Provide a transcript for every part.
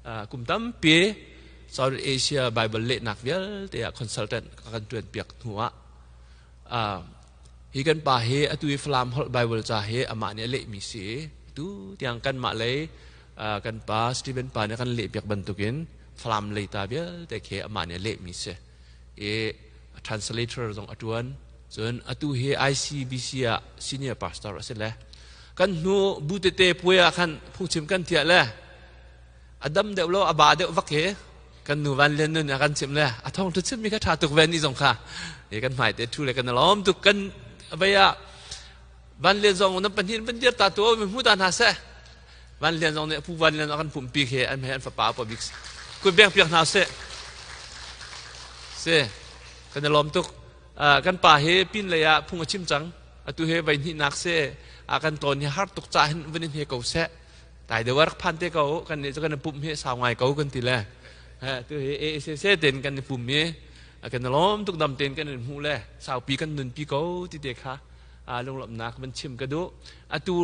Kum tampi South Asia Bible lehnak vialte ah consultant ka kan tuan piak hnu ah hi kan pa hi atu i Falam holh Bible ca hi amah nih a lehmi si tu tiang kanmah lei kan pa Stephen pa nih kan leh piak bantukin Falam lei ta vialte khi amah nih a lehmi si i translator zong a tuan. Cun atu hi ICBC ah senior pastor a si le kan hnu bu tete puai ah khan phungchim kan thiah le a dam deuh lo, a ba deuh vak hi kan nu Van Lian nun a kan chim le a thong tu chim mi kha tha tuk ve ni zong kha e kan hmai te thu le kan lawm tuk. Kan vei ah Van Lian zong nan pahnih ban dir ta tu mi hmu ta hna seh. Van Lian zong nih Pu Van Lian a kan pumpi khi an an fapa pa bik kut beng piak hna seh se kan i lawm tuk. Kan pa hi pin lei ah phung a chim cang. Atu he vai hnih nak se a kan ton hi har tuk ca hin van in he ko seh. Tai deuh rak phan te ko kan nih cu kan pum hi sau ngai ko kan ti le tu hi e se se ten kan i pum i kan lawm tuk. Dam ten kan in hmuh le saupi kan nun pi ko ti te kha lunglawmhnak van chim ka duh. Atu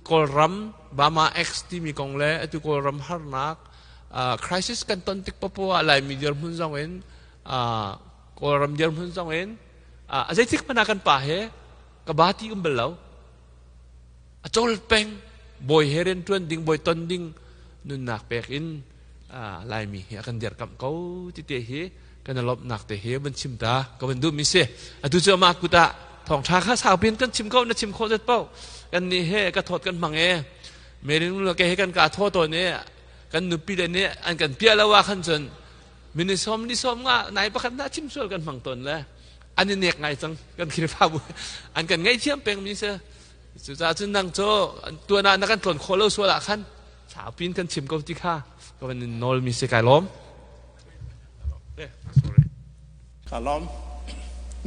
Kawlram Bama X timi kong le atu Kawlram harnak crisis kan ton tik popo ah Laimi dirhmun zong in, Kawlram dirhmun zong in, a zeitik hmanh ah kan pa he ka ba ti um bal lo. A cawl peng, bawi he rian ṭuan ding, bawi ton ding nunnak pek in Laimi hi a kan dirkamh ko ti te hi kan i lawmhnak te hi van chim ta ka van duhmi si. Atu cu amah kut ah thawngṭha kha saupi in kan chim ko. Na chim khawh zat paoh kan nih he ka thawt kan hmang e. Merin ke he kan ka thaw tawn i kan nupi le nih an kan piah lo ah khan cun mini som ni som nga nai pakhat na chim sual kan hmang tawn le an i nek ngai cang. Kan Khrihfabu an kan ngaihthiam peng mi si. Cucaah cun nang cu tuan ah na kan tlawn khawh lo sual ah khan saupi in kan chim ko ti kha ka van in nawl mi si. Kai lawm. Ka lawm.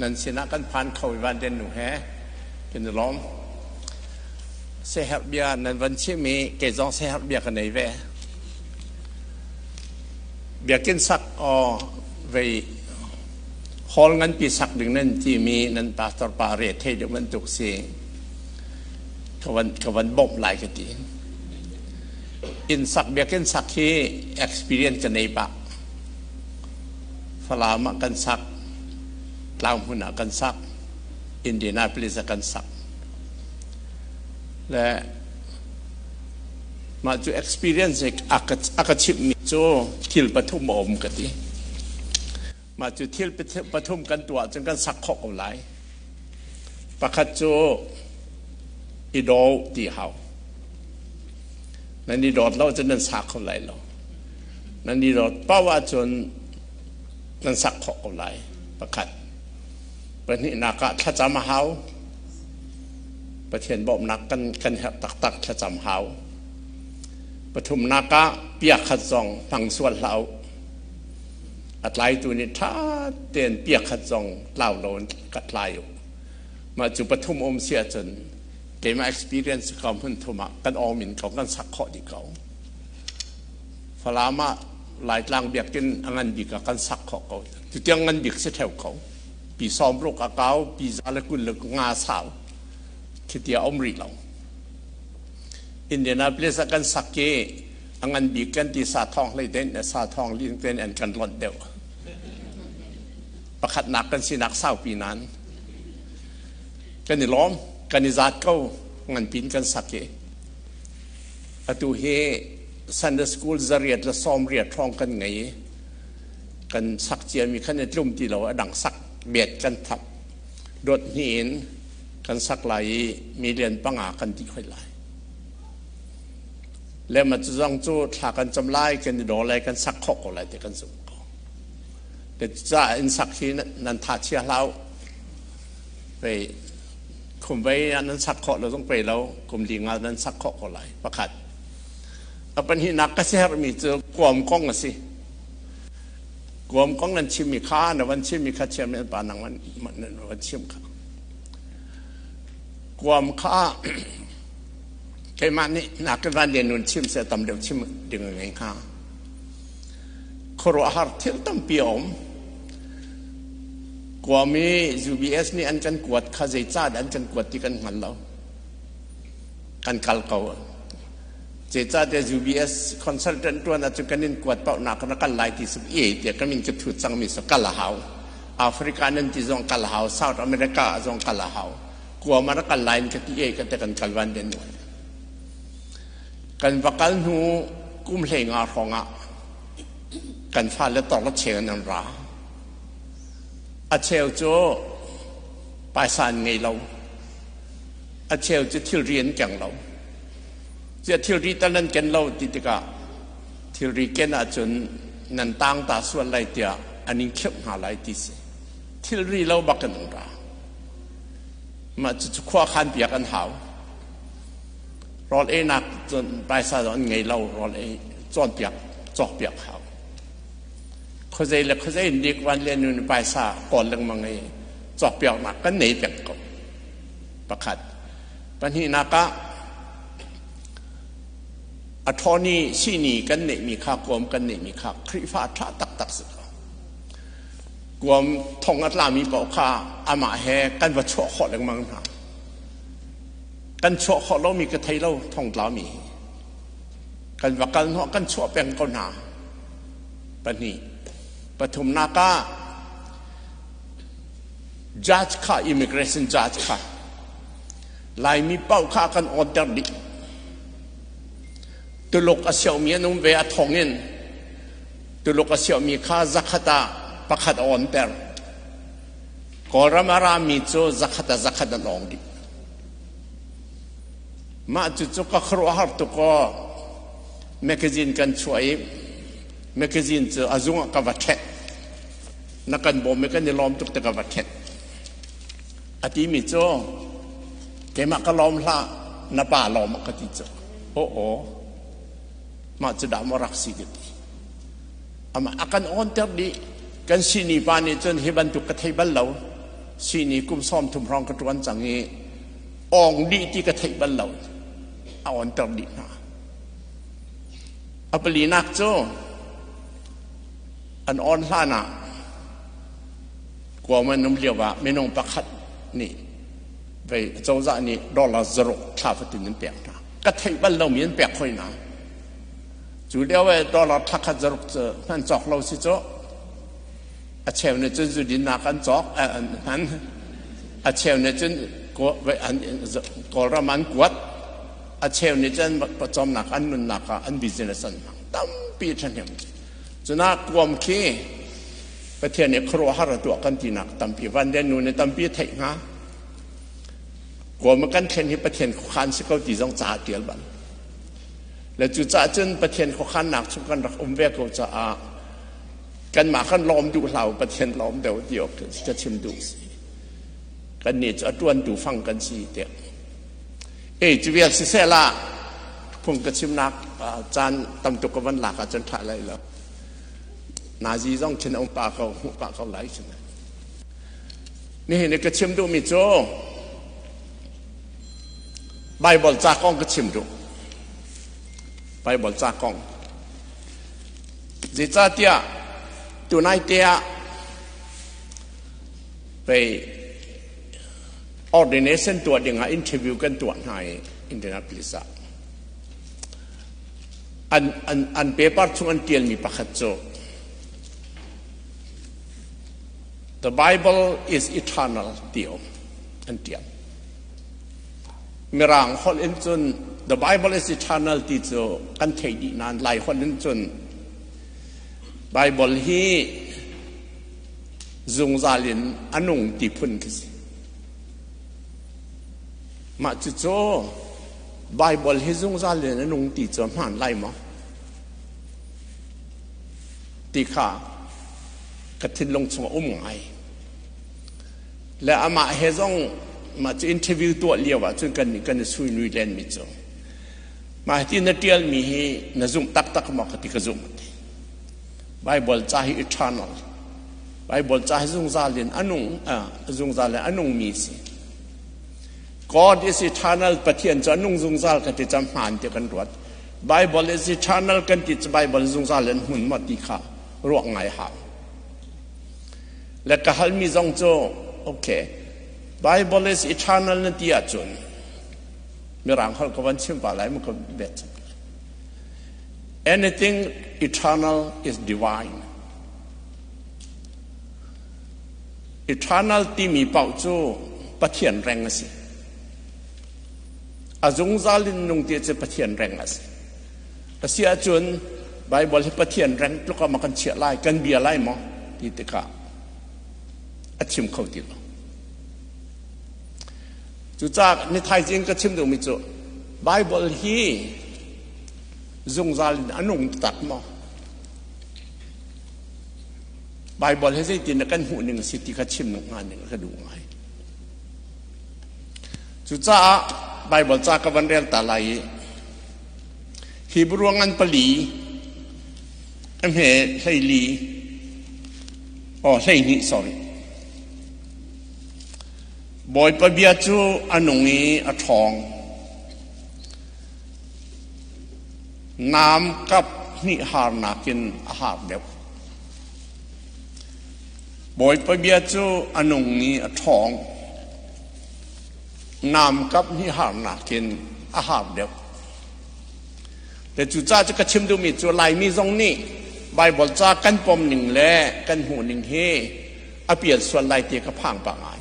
Nan sinah kan phan kho i van den nu he kan i lawm. Seherh bia nan van chim i kei zong seherh bia ka nei ve. Biakinn sak aw vei hall nganpi sak ding nan timi nan pastor pa re thei deuh bantuk si ka van bawmh lai ka ti. Inn sak, biakinn sak hi experience ka nei pah. Falam ah kan sak, Tlanghmun ah kan sak, Indianapolis ah kan sak. Le mah cu experience a ka chimhmi cu thil pathum a um ka ti. Mah cu thil pathum kan tuah cun kan sak khawh ko lai. Pakhat cu i daw ti hau. Nan i dawt lo cun nan sa kho lai lo. Nan i dawt paoh ahcun nan sak khawh ko lai. Pakhat. Pahnihnak ah thlacam a hau. Pathian bawmhnak kan herh taktak, thlacam hau. Pathumnak ah piakhat zong hmang sual hlah u. A tlaitu nih ṭha tein piakhat zong tlau lo in ka tlai u. Mah cu pathum um si ahcun keimah experience ka hmun thum ah kan awm in ko kan sak khawh dih ko. Falam ah Laitlang biakinn a ngan bik ah kan sak khawh ko. Tutiang ngan bik si ṭheo ko. Pi 60 a kau, pi 125 sau. Khitia um rih lo. Indianapolis ah kan sak i a ngan bik kan ti, sa thawng hlei ten sa thawng lin ten an kan lonh deuh. Pakhatnak kan sinak saupi nan kan i lawm, kan i zaat ko, ngan pin kan sak i atu hi Sunday school 180 hrawng kan ngei i kan sak ciami khan i tlum ti lo, a dang sak bet kan thap dot hnih in kan sak lai i million 5 kan ti khoi lai le ma cu zong cu thla kan cam lai, kan i daw lai, kan sak khawh ko lai ti kan zumh ko. Ca in sak hi nan tha chia hlau vei khum vei nan sak khawh lo zong pei lo kum li nga nan sak khawh ko lai. Pakhat a pahnihnak ka siherhmi cu kuam kong a si. Kuam kong nan chimmi kha, na van chimmi kha, chairman pa nang van chim kha, kuam kha keimah nih nakin van lian nun chim se tam deuh chim ding ngei hnga. Khuaruahhar thil tampi a um. Kuam i UBS nih an kan kuat kha zeicah an kan kuat ti kan hngal lo. Kan kal ko. Zeicahtiah UBS consultant ṭuan ahcun kan in kuat paohnak na kal lai ti si e tiah ka min ka thut cangmi si kal a hau. Africa nan ti zong kal a hau, South America zong kal a hau. Guam ah na kal lai in ka ti e ka te kan kal van den nuan. Kan va kal hnu kum hlei nga hrawng ah kan fale tor le cheu an ra. A cheu cu paisa an ngei lo. A cheu cu thilri an keng lo. Ziah thilri tal nan ken lo ti tikah thilri ken ahcun nan tang ta sual lai tiah an in khirh hna lai ti si. Thilri lo bak in an ra. Mah cucu khua khan piak an hau. Rawl einak cun paisa zong an ngei lo, rawl ei cawnpiak, cawkpiak hau. Khuazei le khuazei in dik van le nu paisa kawl lengmang i cawkpiaknak kan nei peng ko. Pakhat. Pahnihnak ah attorney sihni kan neihmi kha kuam kan neihmi kha Khrihfa ṭha taktak si ko. Kuam thong a tlami paoh kha amah he kan va chuah khawh lengmang hna. Kan chuah khawh lomi ka thei lo thong tlami hi. Kan va kal hnawh kan chuah peng ko hna. Pahnih. Pathumnak ah judge kha immigration judge kha Laimi paoh kha kan order dih. Tuluk a siomi an um ve a thong in Tuluk a siomi kha zakhat ah pakhat a onter. Kawlram a rami cu zakhat ah zakhat an ong dih. Mah cucu ka khuaruahhar tuk aw. Magazine kan chuah i magazine cu a zung ah ka va ṭhek. Na kan bawm i kan i lawm tuk te ka va ṭhek. A timi cu keimah ka lawm hlah na pa lawm ka ti cu. Aw aw mah cu dah maw rak si ka ti. Amah a kan awnter dih. Kan sihni pa nih cun hi bantuk ka thei bal lo. Sihni kum 30 hrawng ka ṭuan cang i awng dih ti ka theih bal lo. A awnter dih hna. A palinak cu an awn hlan ah Guam an um lio ah minung pakhat nih vei cozah nih dollar zaruk thla fatin an pek hna. Ka theih bal lomi an pek hoi hna. Cu lio i dollar thla khat zaruk cu hman cawk lo si cu. A cheu nih cun zudinnak an cawk an hman. A cheu nih cun Kawlram an kuat. A cheu nih cun pawcawmnak an nunnak ah an business an hmang. Tampi ṭhahnem. Cuna kuam khi Pathian nih khuaruahhar a tuah kan tinak tampi van le nu nih tampi a theih hnga. Kuam kan thlen hi Pathian khuakhan si ko ti zong ca a ṭial bal. Le cucaah cun Pathian khuakhannak chung kan rak um ve ko caah kanmah kan lawm duh hlah Pathian lawm deuh ti awk ka chim duh si. Kannih cu a ṭuantu fang kan si tiah. Ei cu vial siseh la phung ka chimnak caan tam tuk ka van lak ahcun ṭha lai lo. Nazi zong khin a um pah ko, hmuh pah ko lai cun. Nihin i ka chim duhmi cu Baibal ca kong ka chim duh. Baibal ca kong. Zeicahtiah tunai te ah pei ordination tuah dingah interview kan tuah hna i Indianapolis ah. An paper chung an tialmi pakhat cu The Bible is eternal ti um an tial. Mirang holh in cun The Bible is eternal ti cu kan theih dih nain Lai holh in cun Bible hi zungzal in a nung ti phun khi si. Mah cucu Bible hi zungzal in a nung ti cu hmaan lai maw? Ti kha ka thinlung chung a um ngai. Le amah he zong mah cu interview tuah lio ah cun kan kan i sui nui len mi cu mah ti na tial mi hi na zumh taktak maw ka ti ka zumh ti. Bible ca hi eternal Bible ca hi zungzal in a nung zungzal in a nung mi si. God is eternal Pathian cu a nung zungzal ka ti cam hmaan ti kan ruat. Bible is eternal kan ti cu Bible zungzal in hmun maw ti kha ruah ngai hau. Le ka halmi zong cu okay Bible is eternal na ti ahcun mirang holh ka van chim pa lai mu ka bet. Anything eternal is divine. Eternal timi paoh cu Pathian reng a si. A zungzal in nung ti cu Pathian reng a si. A si ahcun Bible hi Pathian reng tluk ah ma kan chiah lai, kan bia lai maw ti tikah a chim kho ti lo. Cucaah ni thaizing ka chim duhmi cu Bible hi zungzal in a nung tak maw? Bible hi zeitin kan hmuh ning a si ti kha chim hnga ning ka duh ngai. Cucaah Bible ca ka van rel ta lai i Hebrew ngan pali a hme hleili oh 12 sorry Bawipa bia cu a nung i a ṭhawng. Nam kap hnih har nakin a har deuh. Bawipa bia cu a nung i a ṭhawng. Nam kap hnih har nakin a har deuh. Te cucaah cu ka chim duhmi cu Laimi zong nih Baibal ca kan pom ning le kan hmuh ning hi a pial sual lai ti ka phang pah ngai.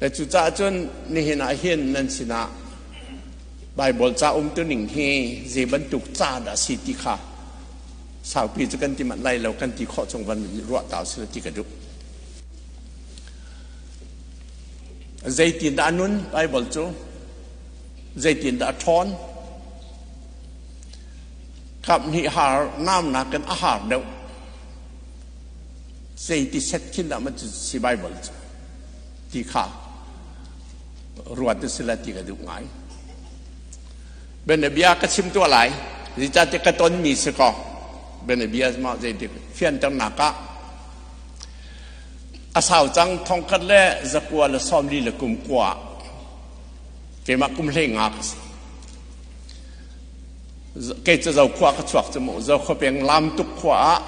Le cucaah cun nihin ah hin nan sinah Baibal ca umtuning hi zei bantuk ca dah si ti kha saupi cu kan ti manh lai lo kan ti khawh chung van ruah ta usih ti ka duh. Zeitin dah a nun Baibal cu? Zeitin dah a ṭhawn? Kap hnih har namnak in a har deuh. Zeiti set khin dah ma si Baibal cu ti kha ruat si la ti ka duh ngai. Bianabia ka chim tuah lai. Zeicahtiah ka tonmi si kaw bianabia ma zeitik fianternak ah a sau cang thongkhat le zakua le sawmli le kum kua keimah kum hlei nga ka si. Kei cu Zokhua ka chuak cu mu. Zokhua peng Lamtuk khua ah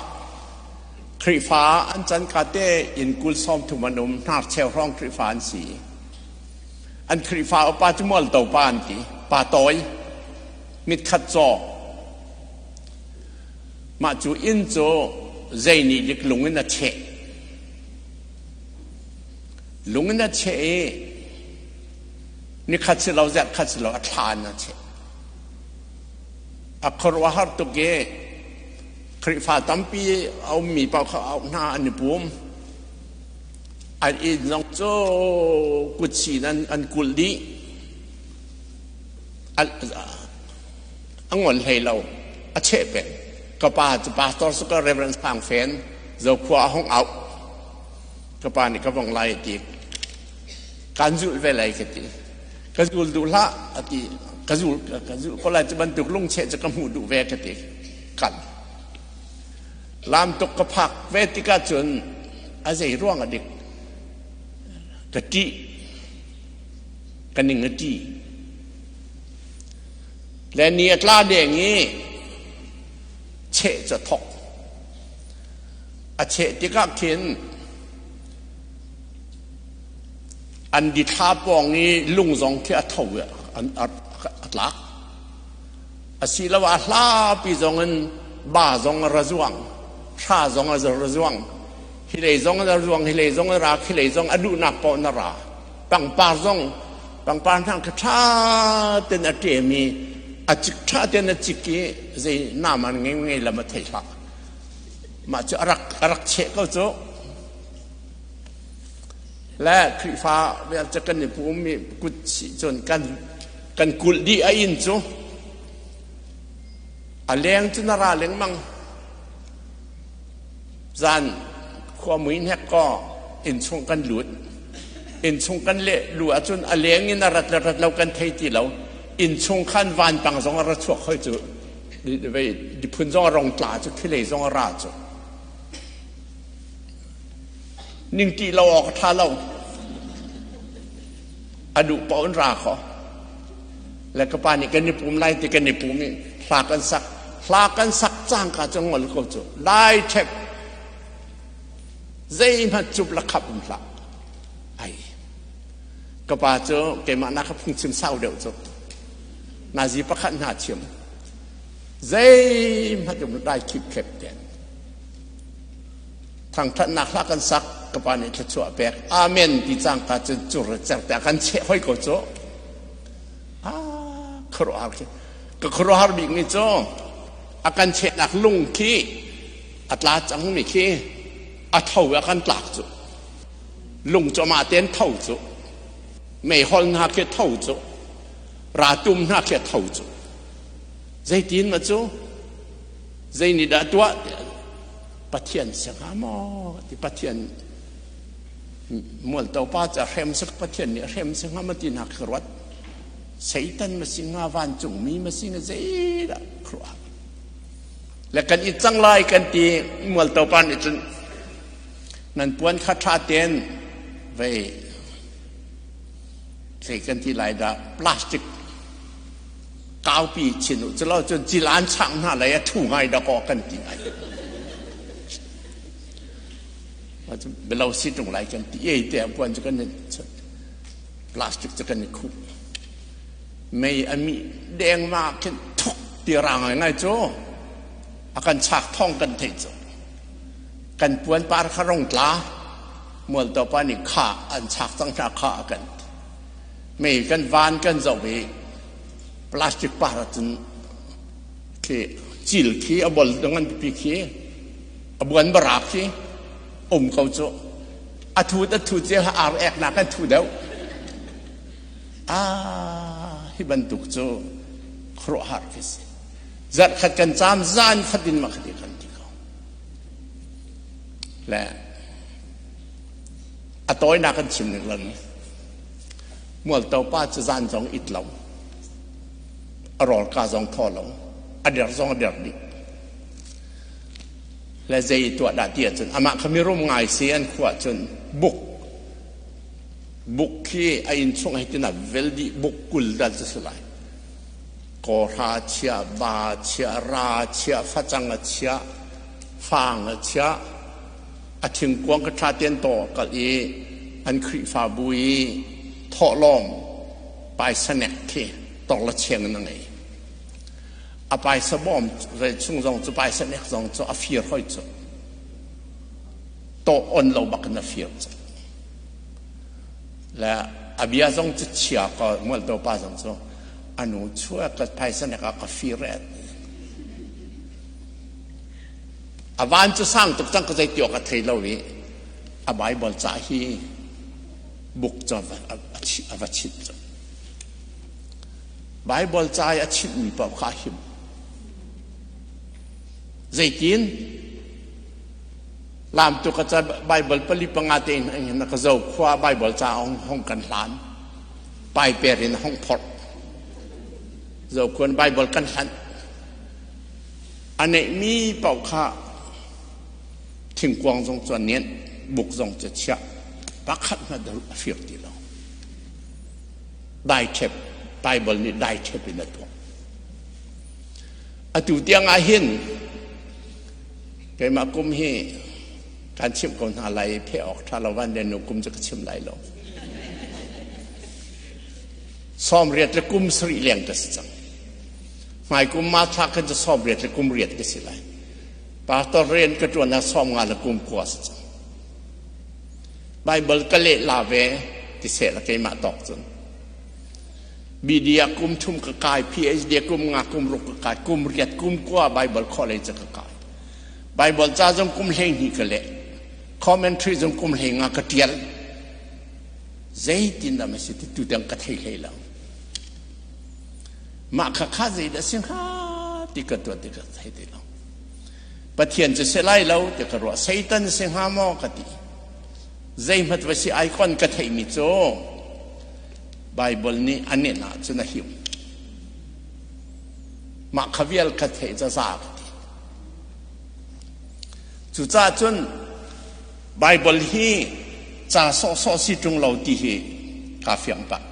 Khrihfa an can ka te inn kul 30 an um hnarcheu hrawng Khrihfa an si. An Khrihfa upa cu Mualto pa an ti. Pa tawi mitkhat caw. Mah cu inn cu zei nih dik lung in a cheh. Lung in a cheh i nikhat si lo zerh khat si lo a thla in a cheh. A khuaruahhar tuk i Khrihfa tampi a ummi paoh kha auh hna an i pum. An inn zong cu kutsin an kulh dih. A ngol hlei lo. A cheh peng. Ka pa cu pastor su ka Reverend Sang Fen Zokhua a hung auh. Ka pa nih ka vong lai a ti. Kan zulh ve lai ka ti. Ka zul duh hlah a ti. Ka zul ka zul ko lai cu bantuk lungcheh cu ka hmuh duh ve ka ti. Kal. Lam tuk ka phak ve tikah cun a zei ruang a dik. Ka ṭih. Ka ning a ṭih. Le ni a tla deng i cheh cu a thok. A cheh tikah khin an dithla pawng i lung zong khi a tho i a tlak. Asiloah hlapi zong in ba zong a ra zuang, hra zong a ra zuang, hi lei zong a ra zuang, hi lei zong a ra, khi lei zong a duhnak paoh na ra. Pangpar zong pangpar hna kha ṭha tein a ṭem i a cik ṭha tein a cik i zei nam an ngei ngei lam a thei hlah. Mah cu a rak cheh ko cu. Le Khrihfa vialte kan i pum i kut sih cun kan kulh dih a inn cu a leng cu na ra lengmang. Zan khua mui hnek kaw inn chung kan lut. Inn chung kan leh lu ahcun a leng in a rat le rat lo kan thei ti lo. Inn chung khan vanpang zong a ra chuak hoi cu. Diphun zong a rong tla cu khilei zong a ra cu. Ningṭih lo awk a ṭha lo. A duh paoh in ra kho. Le ka pa nih kan i pum lai ti kan i pum i hla kan sak. Hla kan sak cangka cu ngol ko cu. Lai ṭhep. Zeihmanh cup la khap um hlah. Ai. Ka pa cu keimah nak ka phungchim sau deuh cu. Nazi pakhat hna chim. Zeihmanh um dai khip khep ten. Thangthatnak hla kan sak ka pa nih thluachuah pek. Amen ti cangka cun cur cer te kan cheh hoi ko cu. Ah, khuaruahhar khi. Ka khuaruahhar bik mi cu a kan chehnak lung khi a tla cang mi khi a tho a kan tlak cu. Lung cu amah tein tho cu. Meihol hna khi tho cu. Ratum hna khi a tho cu. Zeitin ma cu? Zei nih dah tuah? Pathian si hnga maw? Ti Pathian mualto pa cu a hrem si Pathian nih a hrem si hnga ma ti hna khi ruat. Satan ma si hnga vancungmi ma si hnga zeidah khuaruah. Le kan i cang lai kan ti mualto pa nih cun nan puan kha ṭha tein vei zei kan ti lai dah plastic kaupi chin u culo cun cil an chang hna lei a thu ngai dah kaw kan ti ngai belo si tung lai kan ti ei te puan cu kan plastic cu kan i khuh mei a mi deng ma khin thuk ti ra ngai ngai cu a kan chak thong kan thei cu kan puan par kha rong tla mual to pa nih kha an chak cang hna kha a kan mei kan van kan zoh i plastic par ahcun khi cil khi a bol ngan pipi khi a buan bara khi um ko cu a thut a thut cia ar ek nak kan thu deuh ah hi bantuk cu khuaruahhar khi si zarh khat kan caam zan fatin ma khati kan ti ko le a tawinak kan chim ning lan Mualto pa cu zan zong it lo a rawlka zong thaw lo a der zong a der dih le zei tuah dah ti ahcun amah kha mirum ngai si an khua cun buk buk khi a inn chung hei tina vel dih buk 20 dal cu si lai kawhra chia ba chia ra chia facang a chia fang a chia a thingkuang kha ṭha tein taw a kalh i an Khrihfabu i thawhlawm paisa nek khi torla cheng in a ngei. A paisa bawm chung zong cu paisa nek zong cu a fir hoi cu. Tawh on lo bak in a fir cu. Le a bia zong cu chia ko mualto pa zong cu anu chuak ka paisa nek ah ka fir et. A van cu sang tuk cang ka zei ti awk a thei lo i a Bible ca hi buk cu a va chimh cu. Bible ca i a chimhmi paoh kha a him. Zeitin? Lam tu ka ca Bible pali panga te in ka zo khua Bible ca hong kan hlan. Paiper in hong phorh. Zo khuan Bible kan hlanh. A neihmi paoh kha thingkuang zong cu a nenh, buk zong cu a chiah. Pakhat hmanh a fir ti lo. Daiṭhep, Baibal nih daiṭhep in a tuah. Atu tiang ah hin keimah kum hi kan chimh ko hna lai i pheh awk ṭha lo van le nu kum cu ka chim lai lo. 80 le kum sarih leng ka si cang. Hmaikum ma thla khan cu 80 le kum riat ka si lai. Pastor rian ka ṭuan ah 50 le kum kua si cang. Bible ka leh la ve ti seh la keimah tawk cun. BD ah kum thum ka kai, PhD ah kum nga kum ruk ka kai, kum riat kum kua Bible college ka kai. Bible ca zong kum 12 ka leh. Commentary zong kum 15 ka ṭial. Zeitin dah ma si ti tu tiang ka thei hlei lo. Mah kha kha zeidah si hnga ti ka tuah ti ka thei ti lo. Pathian cu si lai lo ti ka ruah. Satan si hnga maw ka ti. Zeihmat va si icon ka theihmi cu Bible nih a nen ahcun a him. Mah kha vial ka theih ca za ka ti. Cucaah cun Bible hi ca sawhsawh si ṭung lo ti hi kaa fiang pah.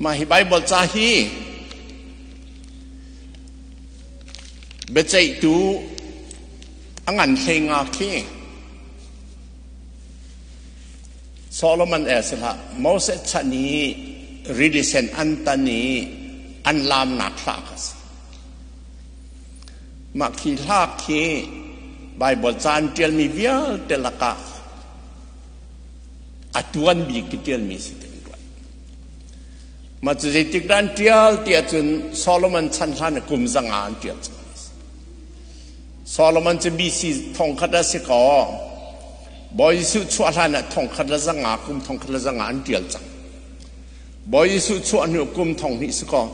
Mah hi Baibal ca hi biaceihtu a ngan hlei nga khi Solomon e si hlah Moses chan i Rili Sen an tan i an laamnak hla kha a si. Mah khi hla khi Baibal ca an ṭialmi vialte lakah a tuan bik i ṭialmi si ti kan ruat. Mah cu zeitik dah an ṭial ti ahcun Solomon chan hlan ah kum 500 an ṭial cang. Solomon cu BC 1000 a si kaw Bawi Jesuh chuah hlan ah 1500 kum 1500 an ṭial cang. Bawi Jesuh chuah hnu kum 2000 si kaw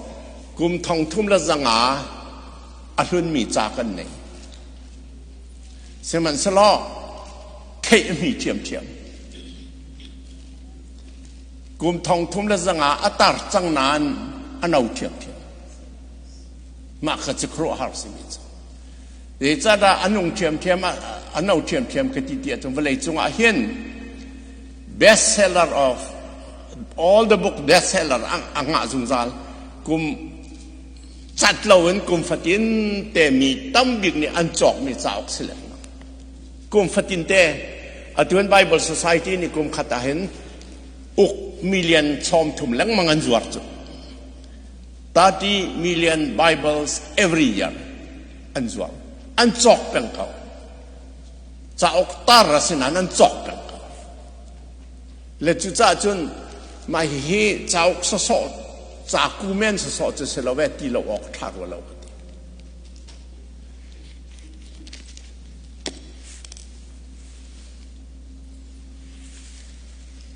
kum 3500 a hlunmi ca kan nei. Sihmanhsehlaw theihmi ṭhiamṭhiam. Kum 3500 a tar cang nain a no ṭhiamṭhiam. Mah kha cu khuaruahhar simi cu. Zeicahdah a nung ṭhiamṭhiam a no ṭhiamṭhiam ka ti ti ahcun vawlei cungah hin bestseller of all the book bestseller a ngah zungzal kum cat loin kum fatin te mi tambik nih an cawkmi cauk si lengmang. Kum fatin te atuan Bible Society nih kum khat ah hin uk million sawm thum lengmang an zuar cu. 30 million Bibles every year an zuar. An cawk peng ko. Cauk tar a si nain an cawk peng ko. Le cucaah cun mah hihi cauk sawsawh caku men sawsawh cu si lo ve ti lo awk ṭha rua lo ka ti.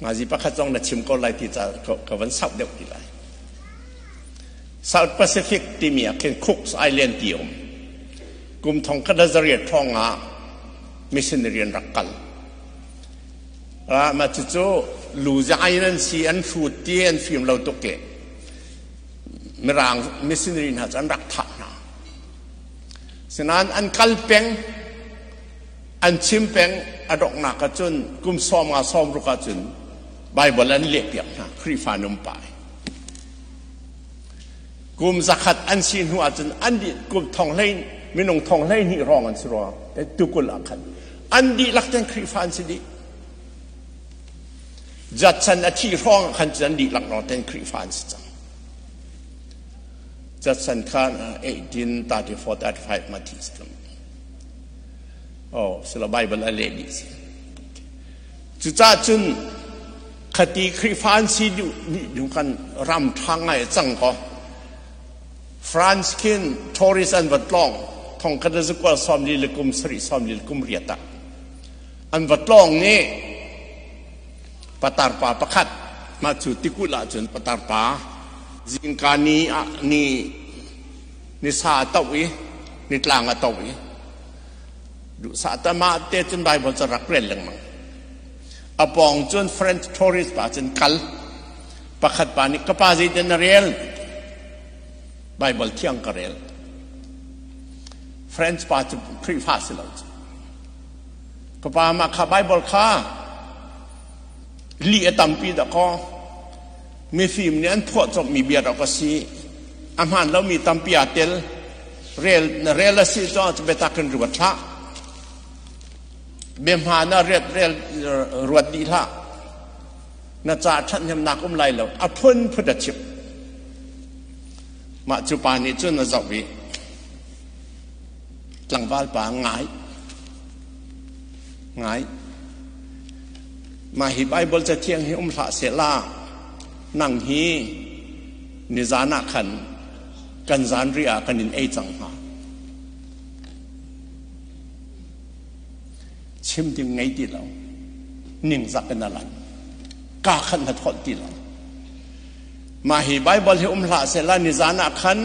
Ngazi pakhat zong na chim ko lai ti ca ka van sauh deuh ti lai. South Pacific timi ah khin Cooks Island ti um. Kum thong khat le zariat hrawng ah missionary an rak kal. Mah cucu lu zai an si an hrut ti an fim lo tuk i Mirang missionary hna cu an rak thah hna. Sinain an kal peng, an chim peng a donghnak ahcun kum 50 60 ahcun Bible an lehpiak hna Khrihfa numpai. Kum 100 an si hnu ahcun an dih kum thong hlei minung thong 12 hrawng an si rua tukul ah khan an dihlak ten Khrihfa an si dih. Judson a thih hrawng ah khan cun an dihlak lawng ten Khrihfa an si cang. Judson kha 1834 35 ma thi si cang. Oh, sila Bible a leh dih si. Cucaah cun khati Khrihfa an si duh duh kan ram ṭha ngai cang ko. France khin tourist an va tlawng thong khat le zakual 40 le kum 7 40 le kum riat ah an va tlawng i patar pa pakhat mah cu tikulh ah cun patar pa zingka ni ah ni ni sa a toh i nitlang a toh i duhsah te mah te cun Bible cu rak rel lengmang a pawng cun French tourist pa cun kal pakhat pa nih ka pa zeitin na rel Bible thiang ka rel French pa cu Khrihfa si lo cu ka pa mah kha Bible kha lih a tampi dah kaw mifim nih an phuah cawpmi bia rak a si a hmaan lomi tampi aa tel rel na rel a si cu biatak in ruat hlah bia hmaan ah rel rel ruat dih hlah na ca ṭhathnemnak um lai lo a phun phut a chim mah cu pa nih cun a zoh i tlangval pa ngai ngai mah hi Bible cathiang hi um hlah sehla nang hi nizan ah khan kan zanriah ah kan in ei cang hnga chim ding ngei ti lo ningzak in a lan ka khan na tholh ti lo mah hi Bible hi um hlah sehla nizan ah khan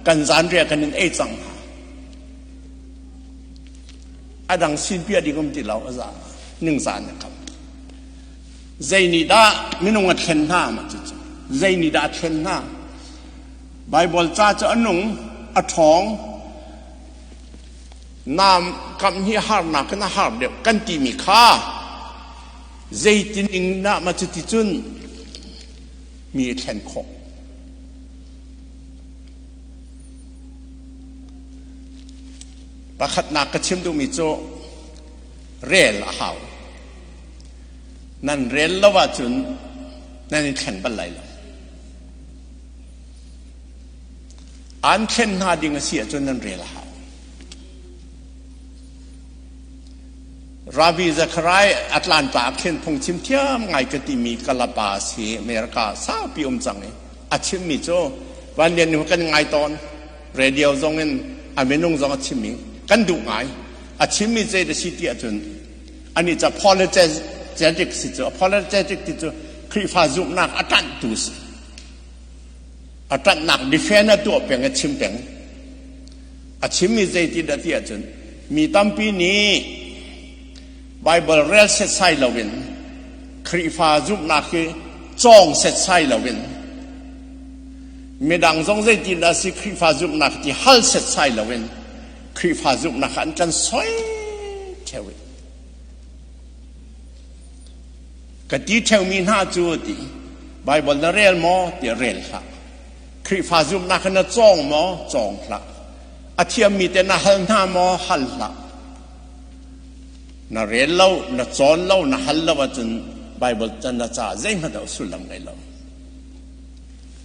kan zanriah kan in ei cang hnga a dang sin piah ding um ti lo a za ningzan na kam zei nih dah minung a thlen hna ma cu zei nih dah a thlen hna Bible ca cu a nung a ṭhawng nam kam hi harnak in a har deuh kan timi kha zeitin ing dah ma cuti cun mi a thlen khawh Pakhatnak ka chim duhmi cu rel a hau. Nan rel lo ahcun nan i thleng bal lai lo. An thlen hna ding a si ahcun nan rel a hau. Ravi Zachariah Atlanta ah khin phungchim thiam ngai ka timi kalapa si America saupi um cang i a chimmi cu Van Lian nu kan ngai tawn radio zong in a minung zong a chimmi kan duh ngai a chimmi zei da si ti ahcun ani ca apologetic si cu apologetic ti cu Khrihfa zumhnak a ṭanhtu si a ṭanhnak defend a tuah peng a chim peng a chimmi zei ti dah ti ahcun mi tampi nih Bible rel setsai loin Khrihfa zumhnak hi cawng setsai loin midang zong zeitin dah si Khrihfa zumhnak ti hal setsai loin Khrihfa zumhnak an kan soi ṭheo i ka ti ṭheomi hna cu ti Bible na rel maw ti rel hlah Khrihfa zumhnak na cawng maw cawng hlah a thiammi te na hal hna maw hal hlah na rel lo na cawn lo na hal lo ahcun Bible can na ca zeihmanh a sullam ngei lo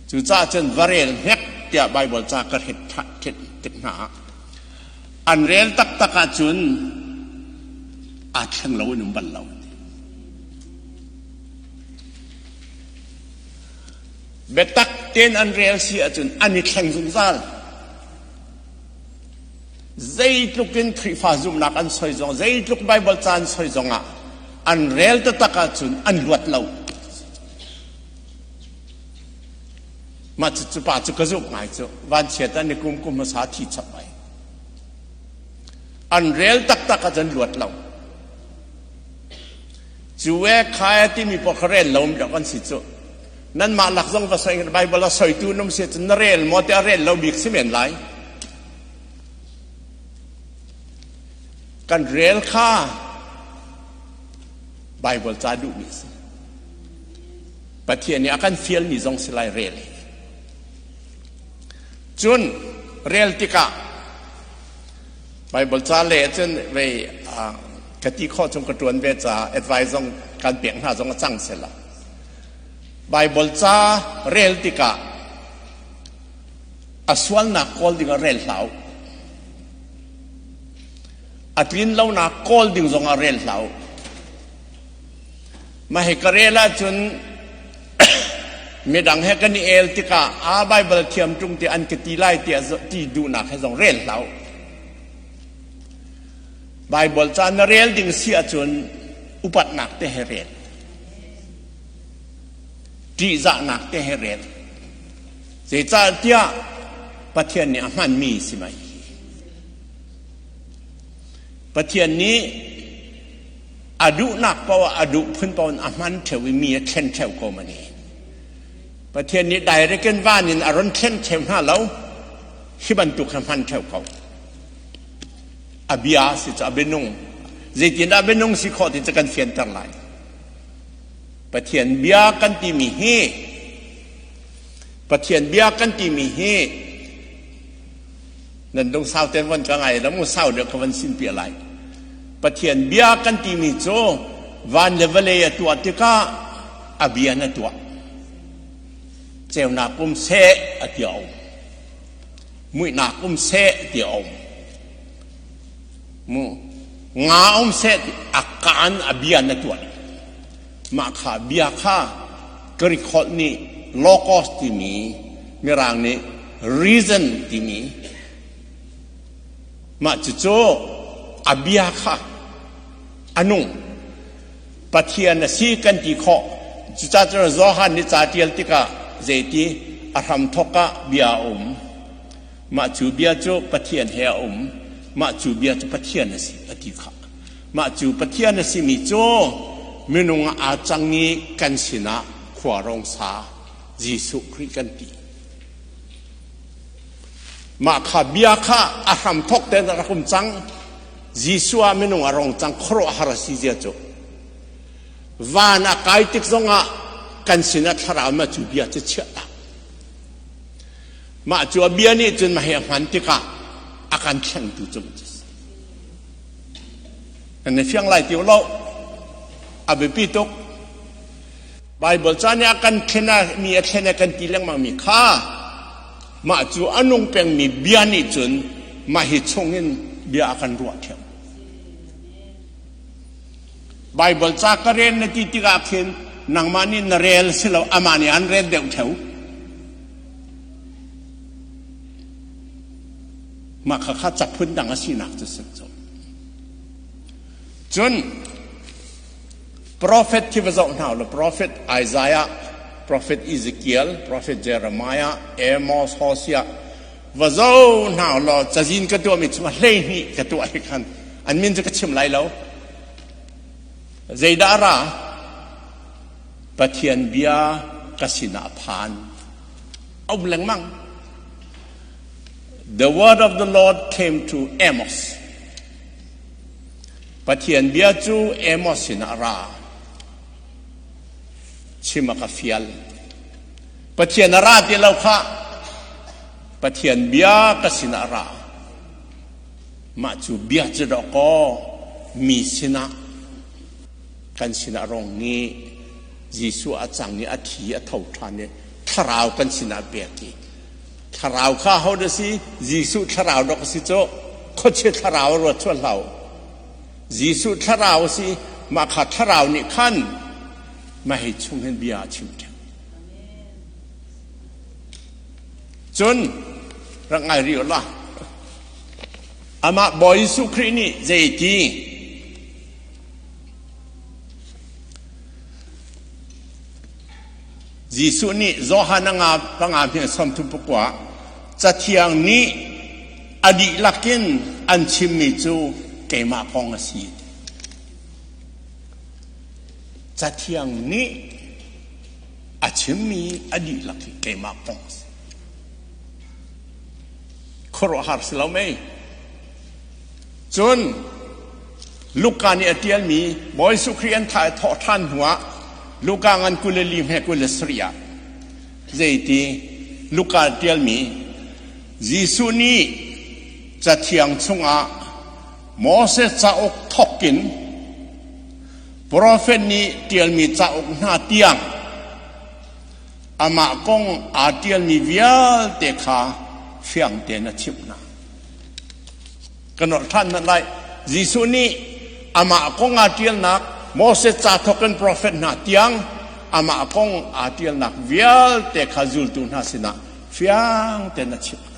cucaah cun va rel hnek tiah Bible ca ka hret tik hna ah an rel taktak ahcun aa thleng lo in um bal lo. Biatak tein an rel si ahcun an i thleng zungzal. Zeitluk in Khrihfa zumhnak an soi zong, zeitluk Bible ca an soi zongah an rel taktak ahcun an luat lo. Mah cu pa cu ka zumh ngai cu vanchiat an i kum kum hmasa thi chap ai. An rel taktak ahcun luat lo. Cu e khai timi pawl kha rel lo dok an si cu. Nanmah lak zong va soi Bible a soitu num si cun na rel maw tiah rel lo bik si men lai. Kan rel kha Bible ca duhmi si. Pathian nih a kan fialmi zong si lai rel. Cun rel tikah Bible ca le cun vei ka ti khawh chung ka ṭuan ve ca advice zong kan pek hna zong a cang sela. Bible ca rel tikah a sualnak kawl ding ah rel hlah u. A tlin lonak kawl ding zong ah rel hlah u. Mah hi ka rel ahcun midang he kan i el tikah a Bible thiam ṭung ti an ka ti lai tiah ti duhnak he zong rel hlah u. Bible ca na rel ding si ahcun upatnak te he rel. Ṭihzahnak te he rel. Zeicahtiah Pathian nih a hmanmi si mai. Pathian nih a duhnak paoh ah a duh phun paoh in a hman ṭheo i mi a thlen ṭheo ko mani. Pathian nih direct in van in a ron thlen ṭheo hna lo. Hi bantuk kha hman ṭheo ko. A bia si cu a bianung. Zeitindah bianung si khawh ti cu kan fianter lai. Pathian bia kan timi hi Pathian bia kan timi hi nan lung sau ten von ka ngai lam sau deuh ka van sin pi lai Pathian bia kan timi cu van le vawlei a tuah tikah a bia na tuah ceunak um seh a ti a um muihnak um seh ti a um mu nga um seh a kaan a bia na tuah mah kha bia kha Greek holh nih logos timi Mirang nih reason timi mah cucu a bia kha a nung Pathian a si kan ti khawh cucaah cun Johan nih ca ṭial tikah zeiti a hramthawk ah bia a um mah cu bia cu Pathian he a um mah cu bia cu Pathian a si a ti kha Mah cu Pathian a simi cu minung ah aa cang i kan sinah khua rong sa Jesuh Khrih kan ti. Mah kha bia kha a hramthawk tein a rak um cang. Jesuh ah minung a rong cang khuaruahhar a si zia cu. Van a kai tik zongah kan sinah thlarau mah cu bia cu chiah tak. Mah cu a bia nih cun mah hi a hman tikah a kan thlengtu cu Kan i fiang lai ti lo. A biapi tuk. Bible ca nih a kan thlen mi a thlen a kan ti lengmang mi kha Mah cu a nung pengmi bia nih cun mah hi chungin bia a kan ruah ṭheo. Baibal ca ka rel na ti tikah khin nangmah nih na rel si lo amah nih an rel deuh ṭheo. Mah khakha ca phundang a sinak cu si cu. Cun Prophet khi va zoh hna ulaw Prophet Isaiah, Prophet Ezekiel, Prophet Jeremiah, Amos, Hosea va zoh hna ulaw cazin ka tuahmi chungah 12 ka tuah hi khan an min cu ka chim lai lo. Zeidah a ra? Pathian bia ka sinah a phan. A um lengmang. The word of the Lord came to Amos. Pathian bia cu Amos sinah a ra. Chim a ka fial. Pathian a ra ti lo khah. Pathian bia ka sinah a ra. Mah cu bia cu dawkaw mi sinah kan sinah rong nih Jesuh a cang i a thi a tho ṭhan i thlarau kan sinah pek i Thlarau kha ho dah si? Jesuh thlarau dok a si cu. Khuachia thlarau a ruat chuah hlah u. Jesuh thlarau a si. Mah kha thlarau nih khan mah hi chung hin bia a chim ṭheo. Cun rak ngai rih u la. Amah Bawi Jesuh Khrih nih zeiti Jesuh nih Johan a nga panga hme 39 Cathiang nih a dihlak in an chimmi cu keimah kong a si. Cathiang nih a chimmi a dihlak hi keimah kong a si. Khuaruahhar si lo mei? Cun Luka nih a ṭialmi Bawi Jesuh Khrih an thah i thawh ṭhan hnuah Luka ngan 24 hme 27 ah zeiti Luka ṭialmi Jesuh nih Cathiang chungah Moses cauk thawk in profet nih ṭialmi cauk hna tiang amah kong aa ṭialmi vialte kha fiang tein a chimh hna. Ka nolh ṭhan hmanh lai. Jesuh nih amah kong aa ṭialnak Moses ca thawk in profet hna tiang amah kong aa ṭialnak vialte kha zultu hna sinah fiang tein a chimh hna.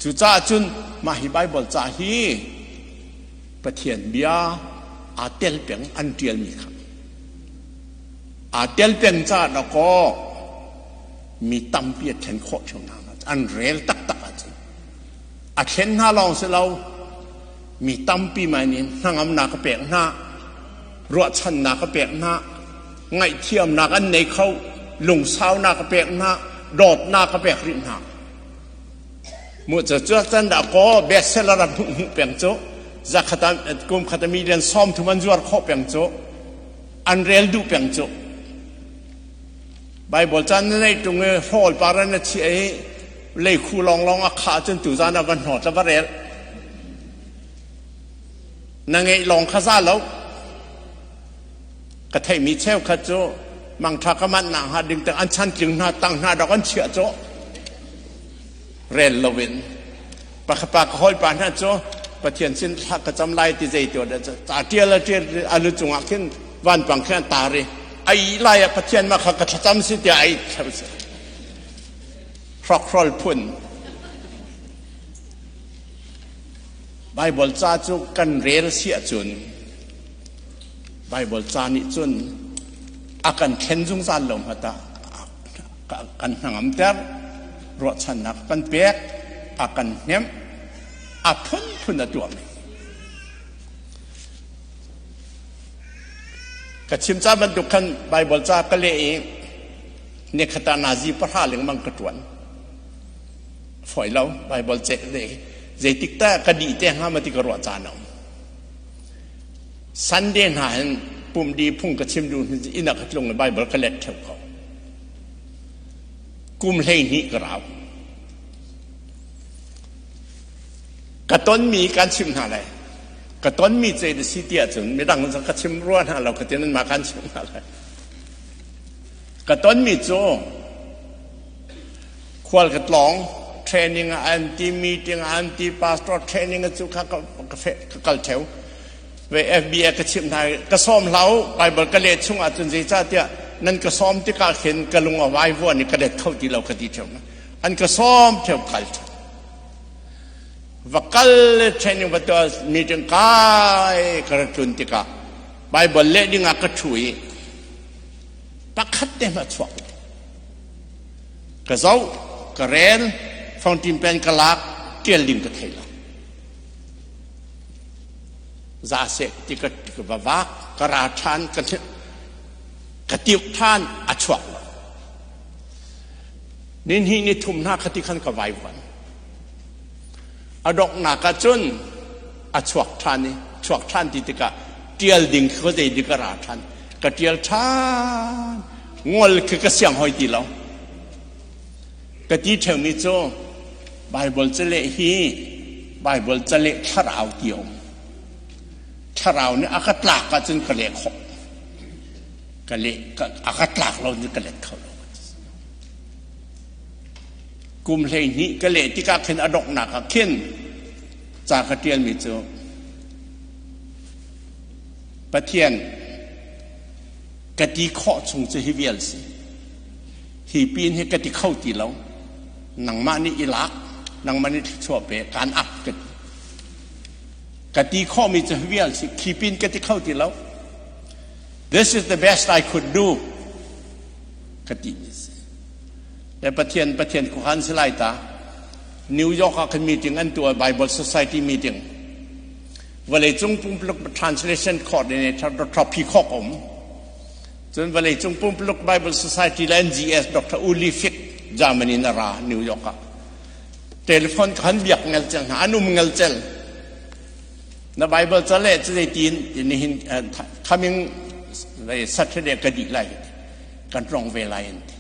Cucaah cun mah hi Baibal ca hi Pathian bia aa tel peng an ṭialmi kha aa tel peng caah dawkaw mi tampi a thlen khawh ṭheo hna an rel taktak ahcun a thlen hna lawng si lo mi tampi mai nih hnangamnak a pek hna ruahchannak a pek hna ngaihthiamnak an nei kho lungsaunak a pek hna dawtnak a pek rih hna mu cu cu can dah kaw bestseller a hmuh hmuh peng cu zakhat kum khat a million 30 an zuar khawh peng cu an rel duh peng cu Baibal caan na neih ṭung i hrawl par na chiah i leikhu lawnglawng a khah cun tuzaan ah va hnawt la va rel. Na ngeih lawng kha za lo. Ka theihmi cheukhat cu mangṭha ka manh nak hnga ding tang an chantling hna tang hna dok an chiah cu rel loin pakhat pa ka hawipa hna cu Pathian sin thla ka cam lai ti zei ti ca ṭial a ṭial a lu cungah khin vanpang khin an tar i a ih lai ah Pathian mah kha ka thlacam si tiah a ih theu si hrokhrawl phun Baibal ca cu kan rel si ahcun Baibal ca nih cun a kan thlen zungzal lo hmata kan hnangamter ruahchannak kan pek a kan hnemh a phunphun a tuahmi Ka chim ca bantuk khan Baibal ca ka leh i nikhat ah nazi pahra lengmang ka ṭuan. Fawi lo Baibal ce zeitik ta ka dih te hnga ma ti ka ruah caan a um. Sunday hna hin pum di phung ka chim duh inn ah ka tlung i Baibal ka let ṭheu ko. Kum 12 ka rau. Ka tonmi kan chim hna lai. Ka tonmi ce na si ti ahcun midang ka chim rua hna lo ka ti nanmah kan chim hna lai. Ka tonmi cu Khual ka tlawng, training ah an ti, meeting ah an ti, pastor training cu kha ka, ka, ka kal theo. Ve FBI ka chimh hna i ka sawm hlah u, Bible ka leh chung ahcun zeicahtiah nan ka sawm tikah khin ka lung a vaivuan i ka let kho ti lo ka ti theo. An ka sawm theo kal theo. Va kal le training va tuah meeting kai ka ra tlun tikah Bible leh ding ah ka ṭhu i pakhat te hmanh chuak lo. Ka zoh, ka rel, fountain pen ka lak, ṭial ding ka thei lo. Za seh ti ka, ka va vak, ka ra ṭhan, ka, ka tiuk ṭhan, a chuak lo. Ni hnih ni thum hna kha ti khan ka vaivuan. A donghnak ah cun a chuak ṭhan i chuak ṭhan ti tikah ṭial ding khi khuazei dik a ra ṭhan. Ka ṭial ṭhan. Ngol khi ka siang hoi ti lo. Ka ti ṭheumi cu Baibal caleh hi Baibal caleh thlarau ti a um. Thlarau nih a ka tlak ahcun ka leh khawh. Ka leh a ka tlak lo in ka let kho lo. Kum 12 ka leh tikah khin a donghnak ah khin ca ka ṭialmi cu Pathian ka ti khawh chung cu hi vial si. Hi pin hi ka ti kho ti lo. Nangmah nih i lak, nangmah nih thluachuah pe, kaan ap ka ti. Ka ti khawhmi cu hi vial si. Khi pin ka ti kho ti lo. This is the best I could do. Ka ti mi si. Le Pathian Pathian khuakhan si lai ta. New York ah khan meeting an tuah Bible Society meeting. Vawleicung pumpuluk translation coordinator Dr. Peacock um. Cun vawleicung pumpuluk Bible Society le NGS Dr. Uli Fick Germany na ra New York ah. Telephone khan biak ngel cel hna an um ngel cel. Na Bible ca le cu zeitin nihin coming Saturday ka dih lai kan rong ve lai an ti.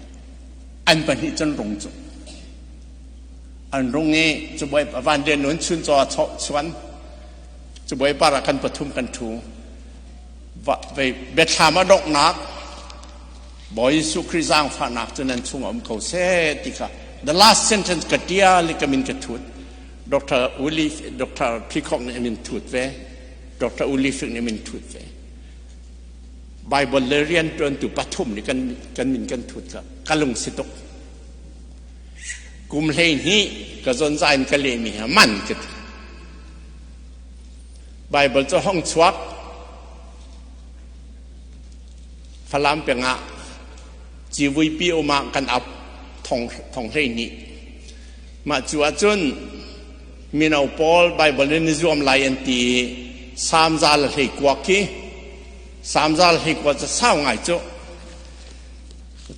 An pahnih cun rung cu. An rung i cubawi van rian nun chun caw chuan cubawi par ah kan pathum kan ṭhu. Ve biathlam a donghnak Bawi Jesuh Khrih zaangfahnak cu nan chung um ko seh ti kha the last sentence ka ṭial i ka min ka thut. Dr. Uli Dr. Peacock nih a min thut ve. Dr. Uli Fik nih a min thut ve. Bible le rianṭuantu pathum nih kan, kan min kan thut kha ka lung si tuk. Kum 12 ka zonza in ka lehmi ha man ka ti. Bible cu hong chuak Falam pengah civuipi um ah kan ap thong, thong 12. Mah cu ahcun mino pawl Bible in i zuam lai an ti i Salm 121 khi Salm 121 cu sau ngai cu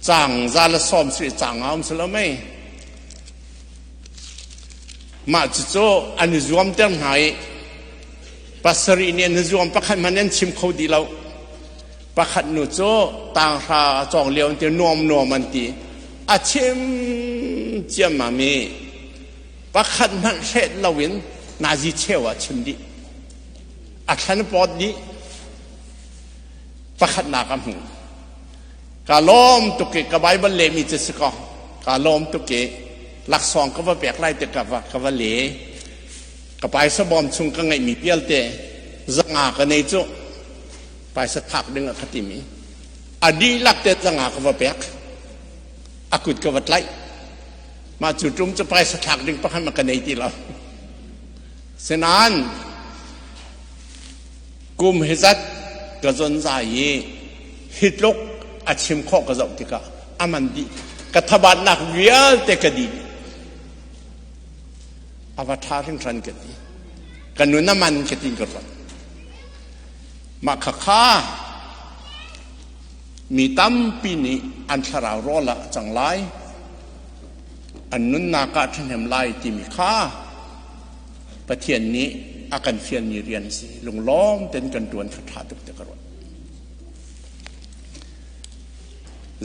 caang 110 si caang a um si lo mei mah cucu an i zuamter hna i pasarih nih an i zuam pakhat hmanh an chim kho dih lo pakhat nu cu tanghra a cawng lio an ti nuam nuam an ti a chim ciammam i pakhat hmanh hret loin nazi cheu ah chim dih a thlan pawt dih pakhatnak a hmu ka lawm tuk i ka Bible lehmi cu si kaw ka lawm tuk i laksawng ka va pek lai te ka va ka va le ka paisa bawm chung ka ngeihmi vialte 500 ka nei cu paisa thak ding ah ka timi a dihlak te 500 ka va pek a kut ka va tlaih mah cu tum cu paisa thlak ding pakhat ma ka nei ti lo senan kum hi zat ka zon zai i hi tluk a chim khawh ka zoh tikah a man dih ka thabatnak vialte ka dih a va ṭha hringhran ka ti ka nun a man ka ti ka ruat mah khakha mi tampi nih an thlarau rawl ah a cang lai an nunnak ah ṭhahnem lai timi kha Pathian nih a kan fialmi rian a si. Lunglawm tein kan ṭuan kha ṭha tuk ti ka ruat.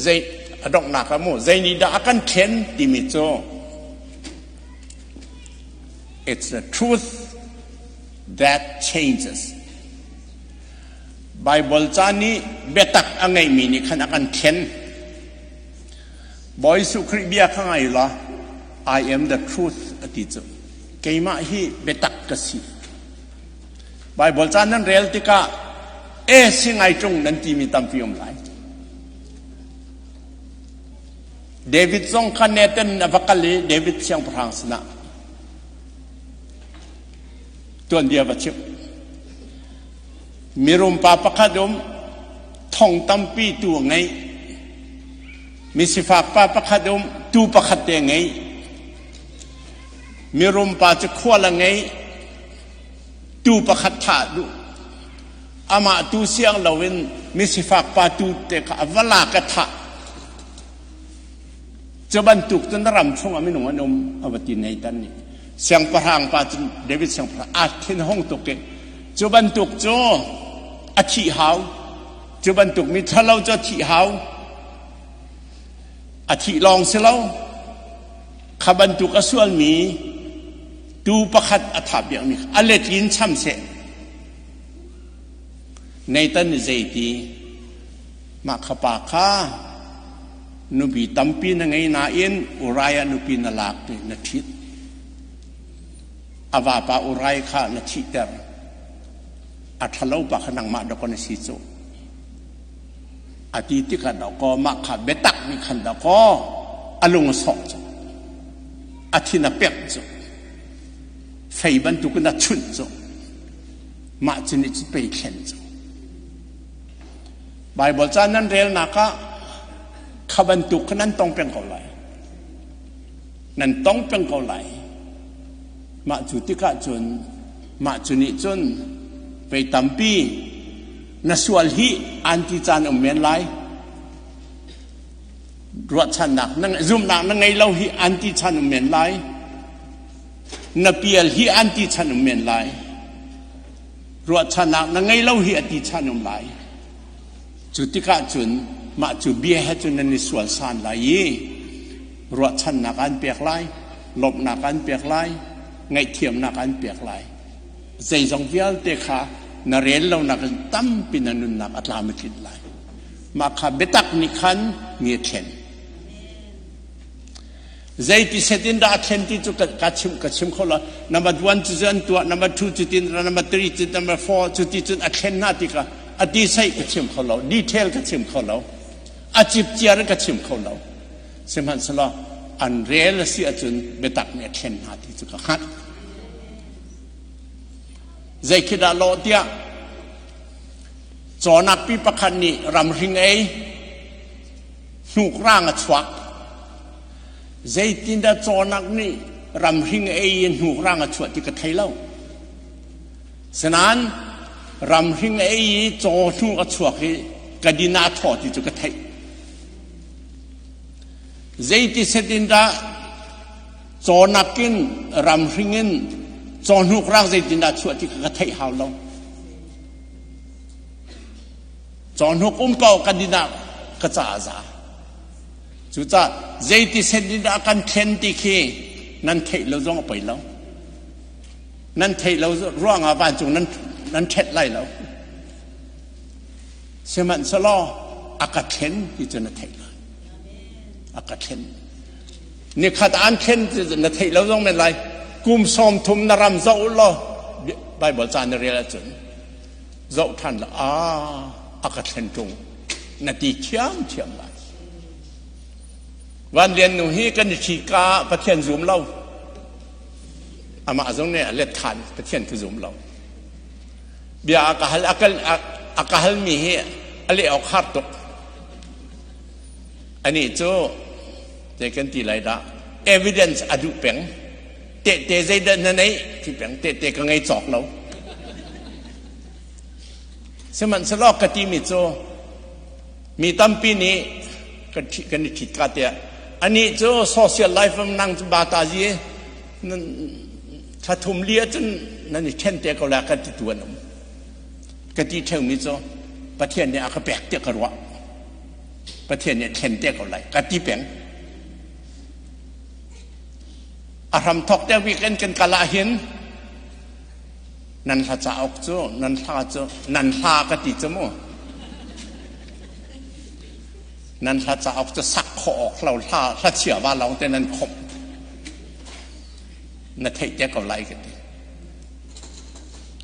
Zei a donghnak ah mu zei nih dah a kan thlen timi cu it's the truth that changes. Bible ca nih biatak a ngeihmi nih khan a kan thlen. Bawi Jesuh Khrih bia kha ngai law. I am the truth a ti cu. Keimah hi biatak ka si. Baibal ca nan rel tikah e si ngai ṭung nan timi tampi um lai. David zong kha Nathan a va kal i David siangpahrang sinah tuanbia va chimh. Mirum pa pakhat um thong tampi tu a ngei. Misifak pa pakhat um tu pakhat te ngei. Mirum pa cu khual a ngei. Tu pakhat thah duh. Amah tu siang loin misifak pa tu te kha a va lak a thah. Cu bantuk cun na ram chungah minung an um a va ti Nathan nih. Siangpahrang pa cu David siangpahrang aa thinhung tuk i cu bantuk cu a thih hau. Cu bantuk mi ṭhalo cu a thih hau. A thih lawng si lo. Kha bantuk a sualmi tuu pakhat a thah piakmi a let in cham seh. Nathan nih zeiti mah kha pa kha nupi tampi na ngei nain Uriah nupi na lak i na ṭhit. A vapa Uriah kha na thihter. A ṭhalo pa kha nangmah dawkaw na si cu. A ti tikah dawkaw mah kha biatak nih khan dawkaw a lung a sawh cu. A thin a pek cu. Fei bantukin a chunh cu. Mah cu nih cu pei thlen cu. Baibal ca nan relnak ah kha bantuk kha nan tong peng ko lai. Nan tong peng ko lai. Mah cu tikah cun mah cu nih cun vei tampi na sual hi an ti caan um men lai. Ruahchannak na zumhnak na ngei lo hi an ti chan um men lai. Na pial hi an ti chan um men lai. Ruahchannak na ngei lo hi a ti chan um lai. Cu tikah cun mah cu bia he cun nan i sual san lai i ruahchannak an pek lai, lawmhnak an pek lai, ngaihthiamnak an pek lai. Zeizong vialte kha na rel lonak in tampi na nunnak a tlam a tlinh lai. Mah kha biatak nih khan mi a thlen. Zeiti set in dah a thlen ti cu ka chim ka chim kho lo. Number one cu an tuah, number two cu tin, number three cu number four cu ti cun a thlen hna ti kha a ti sei ka chim kho lo, detail ka chim kho lo, a cipciar in ka chim kho lo. Sihmanhsehlaw an rel a si ahcun biatak nih a thlen hna ti cu ka hngalh. Zei khi dah lawh tiah cawnak pi pakhat nih ramhring ei hnuk-rang a chuak. Zeitindah cawnak nih ramhring ei in hnuk-rang a chuah ti ka thei lo. Sinain ramhring ei i caw hnuk a chuak i ka din ah a thaw ti cu ka theih. Zeiti set in dah cawnak in ramhring in caw hnuk-rang zeitindah chuah ti ka theih hau lo. Cawhnuk um paoh kan din ah ka ca a za. Cucaah zeiti sen in dah kan thlen ti khi nan theih lo zong a poi lo. Nan theih lo ruangah vancung nan nan ṭhet lai lo. Sihmanhsehlaw a ka thlen ti cu na theih lai. A ka thlen. Nikhat an thlen ti na theih lo zong men lai. Kum 30 na ram zoh law Bible ca na rel ahcun zoh ṭhan la a ka thlen ṭung na ti ṭhiamṭhiam lai. Van Lian nu hi kan i ṭhi ka Pathian zum lo. Amah zong nih a let ṭhan Pathian cu zum lo. Bia a ka hal a ka halmi hi a leh awk har tuk. Anih cu zei kan ti lai dah evidence a duh peng. Tehte zeidah na neih ti peng tehte ka ngei cawk lo. Sihmanhsehlaw ka timi cu mi tampi nih kan kan i ṭhit ka tiah anih cu social life nang cu bata zi thla thum li ahcun nan i ṭhen te ko la kan ti tu an um. Ka ti ṭheumi cu Pathian nih a ka pek tiah ka ruah. Pathian nih a thlen te ko lai ka ti peng. A hramthawk te weekend kan kal ahhin nan hla cauk cu nan hla cu nan hla ka ti cu mu nan hla cauk cu sak khawh awk lo hla hla chia va lawng te nan khomh. Na theih te ko lai ka ti.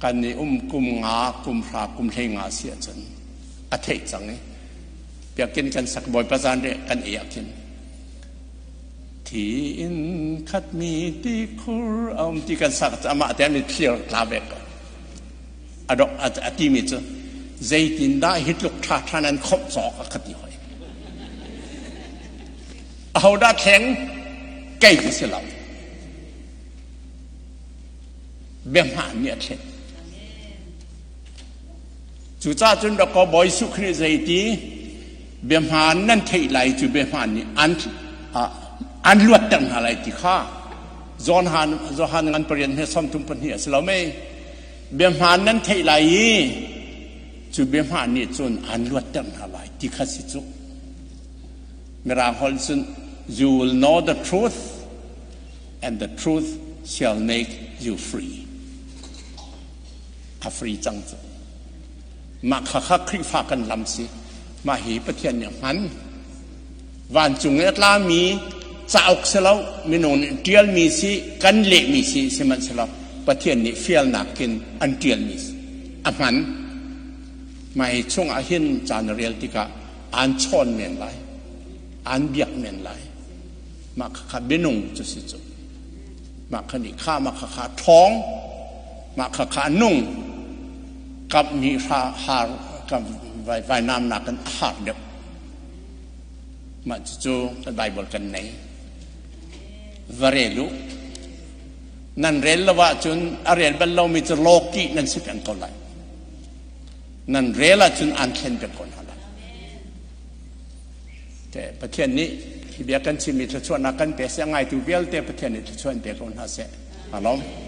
Kan i um kum nga, kum hra, kum hlei nga si ahcun a theih cang i biakinn kan sak Bawipa zan re kan ei ah khin thi in khatmi tikhur a um ti kan sak amah te mi thlir tla ve ko. A dok a timi cu zeitindah hi tluk ṭha ṭha nan khomh cawk a ka ti hoi. Ahodah thleng kei ka si lo. Biahmaan nih a thlen. Cucaah cun dawkaw Bawi Jesuh Khrih zeiti biahmaan nan theih lai cu biahmaan nih an an luatter hna lai ti kha Johan Johan ngan pariat he sawmthum pahnih a si lo mei biahmaan nan theih lai i cu biahmaan nih cun an luatter hna lai ti kha si cu. Mirang holh cun you will know the truth and the truth shall make you free. A free cang cu. Mah kha kha Khrihfa kan lam si. Mah hi Pathian nih a hman. Vancung i a tlami cauk si lo, minung nih ṭialmi si, kan lehmi si, sihmanhsehlaw Pathian nih fialnak in an ṭialmi si. A hman. Mah hi chungah hin ca na rel tikah aan chawn men lai, aan biak men lai. Mah khakha minung cu si cu. Mah kha nih kha mah khakha ṭhawng, mah khakha nung kap nih hra har kam vai vainam nakin a har deuh. Mah cucu kan Bible kan nei. Va rel u. Nan rel lo ahcun a rel bal lomi cu lawki nan si peng ko lai. Nan rel ahcun aan thlen peng ko hna lai. Te Pathian nih hi bia kan chimmi thluachuahnak kan pe seh, ngaitu vialte Pathian nih thluachuah in pe ko hna seh. Alom.